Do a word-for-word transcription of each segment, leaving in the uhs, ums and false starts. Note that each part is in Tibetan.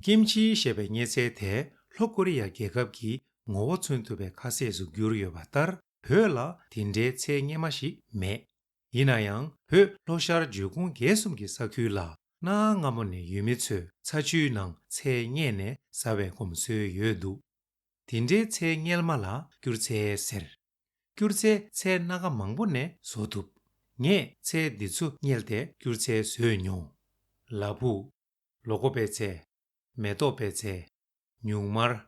ཀིམ་ཆི་ཞེས་པའི་མཉེ་ཚལ་དེ་ལྷོ་ཀོ་རི་ཡ་རྒྱལ་ཁབ་ཀྱི་ངོ་བོ་མཚོན་ཐུབ་པའི་ཁ་ཟས་སུ་གྱུར་ཡོད་པ་ལྟར། བོད་ལ་དེ་འདྲའི་ཚལ་སྔོན་མ་ཞིག་མེད། ཡིན་ན་ཡང་བོད་ལྷོ་ཤར་འབྱོལ་ཁུངས་རྒྱལ་གསུམ་གྱི་ས་ཁུལ་ལ་གནའ་སྔ་མོ་ནས་ཡུལ་མི་ཚོས་ཚ་ཆུའི་ནང་ཚལ་བསྙལ་ནས་ཟ་བའི་གོམས་སྲོལ་ཡོད་འདུག། དེ་འདྲའི་ཚལ་བསྙལ་མ་ལ་སྐྱུར་ཚལ་ཟེར། སྐྱུར་ཚལ་ཚལ་སྣ་ཁ་མང་པོ་ནས་བཟོ་ཐུབ། ངས་ཚལ་འདི་ཚོ་བསྙལ་ཏེ་སྐྱུར་ཚལ་བཟོས་མྱོང་། ལ་ཕུག། ལོ་ཀོ་པའི་ཚལ། མེ་ཏོག་པའི་ཚལ། ཉུང་མར།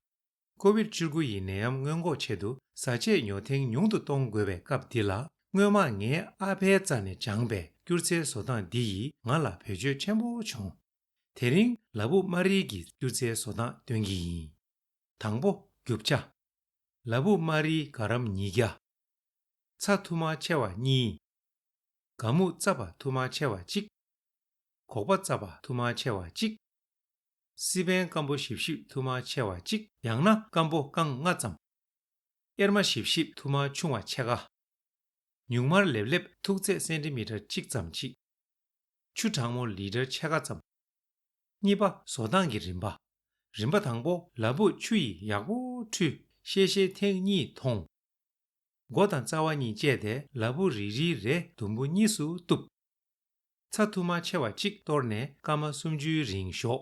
ཀོ་བིད་བཅུ་དགུ་ཡི་ནད་ཡམས་སྔོན་འགོག་ཆེད་དུ་བཟའ་ཆས་ཉོ་ཐེངས་ཉུང་དུ་གཏོང་དགོས་པའི་སྐབས་འདི་ལ། སྔོན་མ་ངའི་ཨ་ཕའི་རྩ་ནས་སྦྱངས་པའི་སྐྱུར་ཚལ་བཟོ་སྟངས་འདི་ཡིས་ང་ལ་བེད་སྤྱོད་ཆེན་པོ་བྱུང་། དེ་རིང་ལ་ཕུག་དམར་རིལ་གྱི་སྐྱུར་ཚལ་བཟོ་སྟངས་སྟོན་གྱི་ཡིན། དང་པོ། རྒྱུ་ཆ། ལ་ཕུག་དམར་རིལ་ག་རམ་ཉིས་བརྒྱ། ཚྭ་ཐུར་མ་ཆེ་བ་གཉིས། ག་མུག་རྩ་བ་ཐུར་མ་ཆེ་བ་གཅིག། སྒོག་པ་རྩ་བ་ཐུར་མ་ཆེ་བ་གཅིག། སི་པན་སྐམ་པོ་ཞིབ་ཞིབ་ཐུར་མ་ཆེ་བ་གཅིག། ཡང་ན་སྐམ་པོ་རྐང་ལྔ་ཙམ། གཡེར་མ་ཞིབ་ཞིབ་ཐུར་མ་ཆུང་བ་ཕྱེད་ཀ། ཉུང་མར་ལེབ་ལེབ་མཐུག་ཚད་སེན་ཏི་མི་ཊར་གཅིག་ཙམ་ཅིག། ཆུ་གྲང་མོ་ལི་ཊར་ཕྱེད་ཀ་ཙམ། གཉིས་པ། བཟོ་སྟངས་ཀྱི་རིམ་པ། རིམ་པ་དང་པོ། ལ་ཕུག་ཆུ་ཡིས་ཡག་པོ་འཁྲུད། གཤེར་གཤེར་ཐེངས་གཉིས་འཐུང་། མགོ་དང་རྩ་བ་གཉིས་བཅད་དེ་ལ་ཕུག་རིལ་རིལ་རེ་དུམ་བུ་གཉིས་སུ་གཏུབ། ཚྭ་ཐུར་མ་ཆེ་བ་གཅིག་གཏོར་ནས་སྐར་མ་སུམ་ཅུའི་རིང་བཞོ།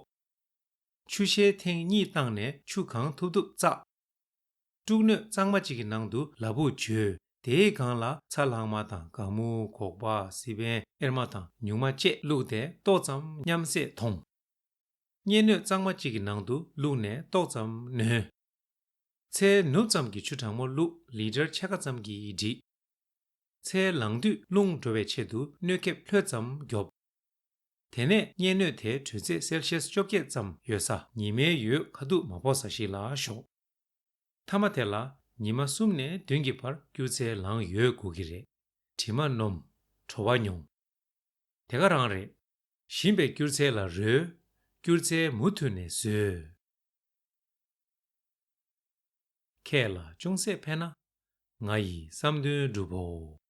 ཆུ་གཤེར་ཐེངས་གཉིས་བཏང་ནས་ཆུ་གང་ཐུབ་ཐུབ་བཙགས། བཀྲུ་སྣོད་གཙང་མ་གཅིག་གི་ནང་དུ་ལ་ཕུག་བྱོས། དེའི་སྒང་ལ་ཚྭ་ལྷག་མ་དང་། ག་མུག་སྒོག་པ། སི་པན། གཡེར་མ་དང་ཉུང་མ་བཅས་བླུགས་ཏེ་ཏོག་ཙམ་མཉམ་བསྲེས་འཐུང་། བསྙལ་སྣོད་གཙང་མ་གཅིག་གི་ནང་དུ་བླུགས་ནས་ཏོག་ཙམ་ནོན། ཚལ་ནུབ་ཙམ་གྱི་ཆུ་གྲང་མོ་བླུགས། ལི་ཊར་ཕྱེད་ཀ་ཙམ་གྱིས་འགྲིག། ཚལ་ལངས་དུས་རླུང་འགྲོ་བའི་ཆེད་དུ་སྣོད་ཁེབས་ལྷོད་ཙམ་རྒྱོབ། དེ་ནས་བསྙལ་སྣོད་དེ་དྲོད་ཚད་སེལ་ཤེས་བཅོ་བརྒྱད་ཙམ་ཡོད་ས། ཉི་མའི་འོད་ཁ་ཐུག་མ་ཕོག་ས་ཞིག་ལ་བཞོ། མཐའ་མ་དེ་ལ་ཉི་མ་གསུམ་ནས་བདུན་གྱི་བར་སྐྱུར་ཚལ་ལངས་ཡོད་དགོས་ཀྱི་རེད། དྲི་མ་སྣོམ། བྲོ་བ་མྱོང་། དེ་ག་རང་རེད། ཞིམ་པའི་སྐྱུར་ཚལ་ལ་རོལ། སྐྱུར་ཚལ་མུ་མཐུད་ནས་ཟོས། ཁྱེད་ལ་ཅུང་ཟད་ཕན་ན། ང་ཡི་བསམ་དོན་འགྲུབ་བོ།